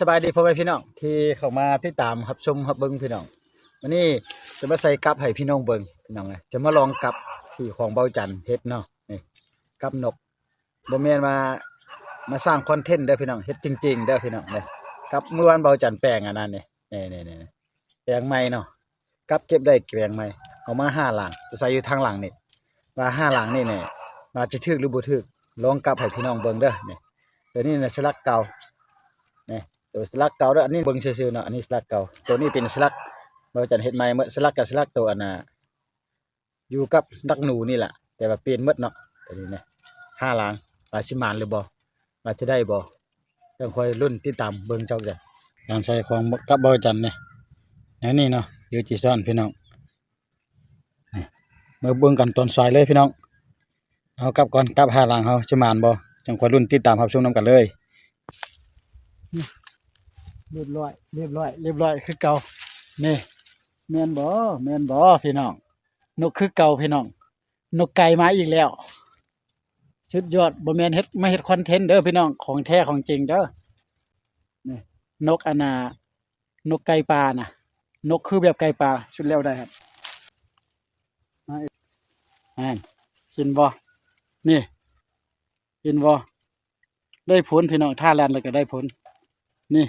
ສະບາຍດີພໍ່ແມ່ພີ່ນ້ອງທີ່ເຂົ້າມາຕິດຕາມຮັບຊົມຮັບເບິ່ງພີ່ນ້ອງ. ມື້ນີ້ຈະມາໃສ່ກັບໃຫ້ພີ່ນ້ອງເບິ່ງພີ່ນ້ອງເອີຍ, ຈະມາລອງກັບທີ່ຂອງເບົາຈັນເຮັດເນາະ. ນີ້ກັບນົກ, ບໍ່ແມ່ນວ່າມາສ້າງຄອນເທັນເດີພີ່ນ້ອງ, ເຮັດຈິງໆເດີພີ່ນ້ອງເດີ. ກັບມື້ວານເບົາຈັນແປງອັນນັ້ນນີ້ ນີ້ໆໆ ແປງໃໝ່ເນາະ. ກັບເກັບໄດ້ແປງໃໝ່ ເອົາມາຫ້າຫຼັງ ຈະໃສ່ຢູ່ທາງຫຼັງນີ້ ວ່າຫ້າຫຼັງນີ້ແນ່ ວ່າຈະຖືກຫຼືບໍ່ຖືກ ລອງກັບໃຫ້ພີ່ນ້ອງເບິ່ງເດີ. ນີ້ ໂຕນີ້ນະສະຫຼັກເກົ່າ ນີ້ ໂຕສະຫຼັກເກົ່າເດີ. ອັນນີ້ເບິ່ງຊື່ໆເນາະ, ອັນນີ້ສະຫຼັກເກົ່າ. ໂຕນີ້ເປັນສະຫຼັກ ເບົາຈັນເຮັດໃໝ່ໝົດ, ສະຫຼັກກະສະຫຼັກໂຕອັນນ່າ ຢູ່ກັບດັກໜູນີ້ແຫຼະ ແຕ່ວ່າປ່ຽນໝົດເນາະ. ໂຕນີ້ນະ ຫ້າຫຼັງ ວ່າຊິໝານຫຼືບໍ່ ວ່າຈະໄດ້ບໍ່ ຈັ່ງຄ່ອຍລຸ້ນຕິດຕາມເບິ່ງເຈົ້າເດີ. ການໃສ່ຂອງກັບເບົາຈັນນີ້ ແນວນີ້ເນາະ ຢູ່ຈີຊອນພີ່ນ້ອງ. ນີ້ ມາເບິ່ງກັນຕອນສາຍເລີຍພີ່ນ້ອງ. ເຮົາກັບກ່ອນ, ກັບຫ້າຫຼັງເຮົາຊິໝານບໍ່ ຈັ່ງຄ່ອຍລຸ້ນຕິດຕາມຮັບຊົມນຳກັນເລີຍ. ນີ້ ລຽບຮ້ອຍ ລຽບຮ້ອຍ ລຽບຮ້ອຍຄືເກົ່າ. ນີ້ ແມ່ນບໍ່ ແມ່ນບໍ່ພີ່ນ້ອງ? ນົກຄືເກົ່າພີ່ນ້ອງ, ນົກໄກ່ມາອີກແລ້ວ. ສຸດຍອດ, ບໍ່ແມ່ນເຮັດ ມາເຮັດຄອນເທັນເດີພີ່ນ້ອງ, ຂອງແທ້ຂອງຈິງເດີ. ນີ້ ນົກອັນນ່າ ນົກໄກ່ປ່ານະ, ນົກຄືແບບໄກ່ປ່າ ສຸດແລ້ວໄດ້ຫັ້ນ. ມາອີກ ຫັ້ນ ເຫັນບໍ່? ນີ້ ເຫັນບໍ່? ໄດ້ຜົນພີ່ນ້ອງ, ຖ້າແລ່ນແລ້ວກໍໄດ້ຜົນ. ນີ້